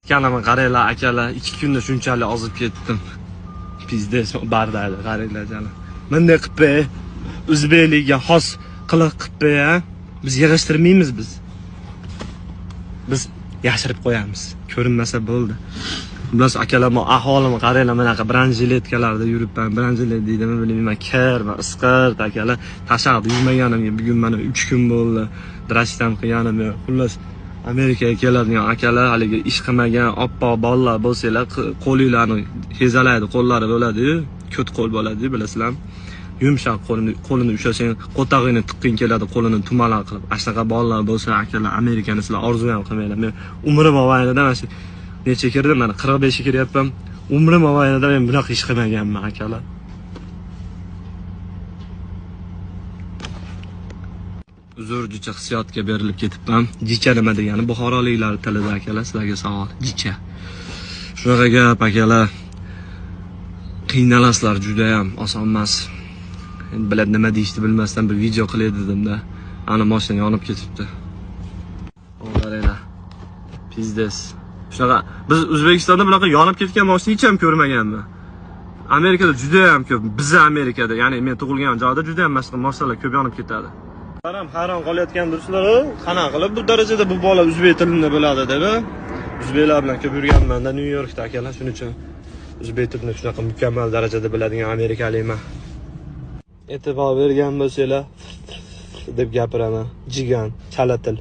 Kanama qaranglar akalar, 2 kunda shunchalik ozib ketdim. Pizdes bardali qaranglar jana. Bunday qilib o'zbeklikka xos qiliq qilib, biz yig'ishtirmaymiz biz. Biz yashirib qo'yamiz. Ko'rinmasa bo'ldi. Xullas akalar, men aholimni qaranglar, bunaqa branjiletkalarda yuribman. Branjilet deydimi bilmayman, kir va isqirt akalar. Tashaqda yurmaganimga bugun mana 3 kun bo'ldi. Drashtam qilganim yo'q. Xullas Amerikaga keladigan akalar, haligi ish qilmagan oppoq bolalar bo'lsanglar, qo'linglarni hezalaydi, qo'llari bo'ladi-yu, ko't qo'l bo'ladi-yu, bilasizlarmi? Yumshoq qo'lini ushlasang, qo'tag'ingni tiqqing keladi, qo'lini tumalaq qilib. Ana shunaqa bolalar bo'lsa akalar, Amerikani sizlar orzu ham qilmanglar. Men umrim mobaynida mana shu necha kirdim, mana 45 ga kiryapman. Umrim mobaynida men bunaqa ish qilmaganman akalar. Uzr, jicha hissiyotga berilib ketibman. Jicha nima degani buxoroliklar tilida akalar, sizlarga savol. Jicha. Shunaqa gap akalar. Qiynalasizlar juda ham, oson emas. Endi bilad nima deyishni bilmasdan bir video qilay dedim-da. Ana mashina yonib ketibdi. Qaranglar. Pizdes. Shunaqa biz O'zbekistonda bunaqa yonib ketgan mashina hech ham ko'rmaganman. Amerikada juda ham ko'p. Biz Amerikada, ya'ni men tug'ilgan joyda juda ham mashinalar ko'p yonib ketadi. Ham hayron qolayotgandirsizlar, qanaqa qilib bu darajada bu bola o'zbek tilini biladi deb. O'zbeklar bilan ko'p yurganman-da Nyu Yorkda akalar, shuning uchun o'zbek tilini shunaqa mukammal darajada biladigan amerikalikman. E'tibor bergan bo'lsanglar deb gapiraman. Jigan, chala til.